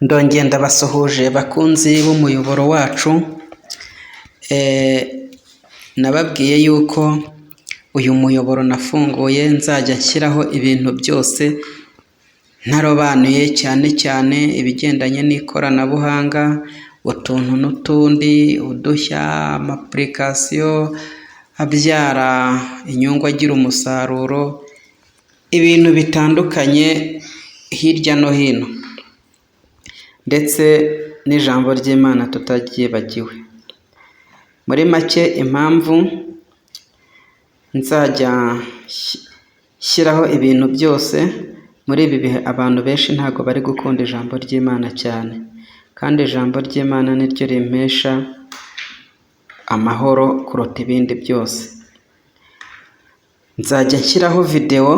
Ndongeye ndabasuhuje bakunzi b'umuyoboro wacu, nababwiye yuko uyu muyoboro nafunguye nzajya nshyiraho ibintu byose ntarobanuye, cyane cyane ibigendanye n'ikoranabuhanga, utuntu n'utundi, udushya, ama application abyara inyungu agira umusaruro, ibintu bitandukanye hirya no hino ndetse n'ijambo ry'Imana tutaryibagiwe. Muri make impamvu nzajya nshyiraho ibintu byose, muri ibi bihe abantu benshi ntabwo bari gukunda ijambo ry'Imana cyane, kandi ijambo ry'Imana niryo rimpesha amahoro kuruta ibindi byose. Nzajya nshyiraho videwo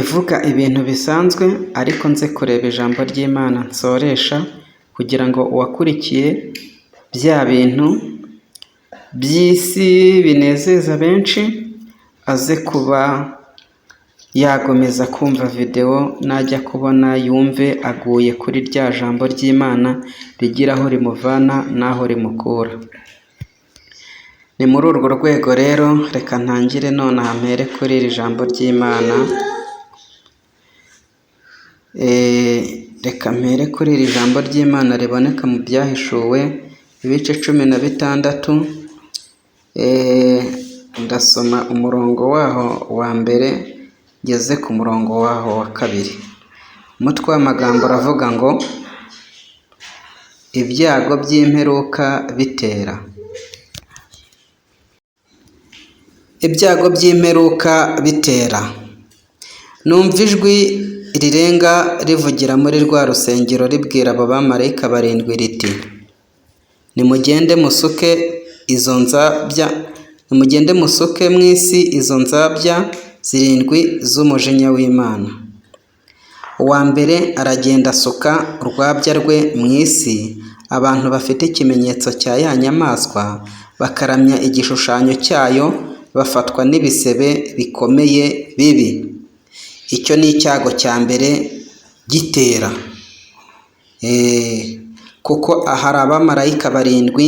ivuga ibintu bisanzwe ariko nze kureba ijambo ry'Imana nsoresha kugira ngo uwakurikiye bya bintu by'isi binezeza benshi aze kuba yagomeza kumva videwo, najya kubona yumve aguye kuri rya jambo ry'Imana rigira aho rimuvana n'aho rimukura. Ni muri urwo rwego rero reka ntangire nonaha mpere kuri iri jambo ry'Imana, reka mpere kuri iri jambo ry'Imana riboneka mu Byahishuwe ibice 16, ndasoma umurongo waho wa mbere ngeze ku murongo waho wa kabiri. Umutwe w'amagambo uravuga ngo ibyago by'imperuka bitera. Ibyago by'imperuka bitera. Numva ijwi rirenga rivugira muri rwa rusengero ribwira abo bamarayika barindwi riti: nimugende musuke izo nzabya, nimugende musuke mu isi izo nzabya zirindwi z'umujinya w'Imana. Uwa mbere aragenda asuka urwabya rwe mu isi, abantu bafite ikimenyetso cya ya nyamaswa bakaramya igishushanyo cyayo, bafatwa n'ibisebe bikomeye bibi. Icyo ni icyago cya mbere gitera, kuko hari abamarayika barindwi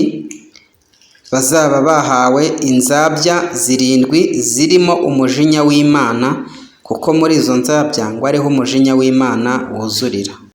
bazaba bahawe inzabya zirindwi zirimo umujinya w'Imana, kuko muri izo nzabya ngo ariho umujinya w'Imana wuzurira.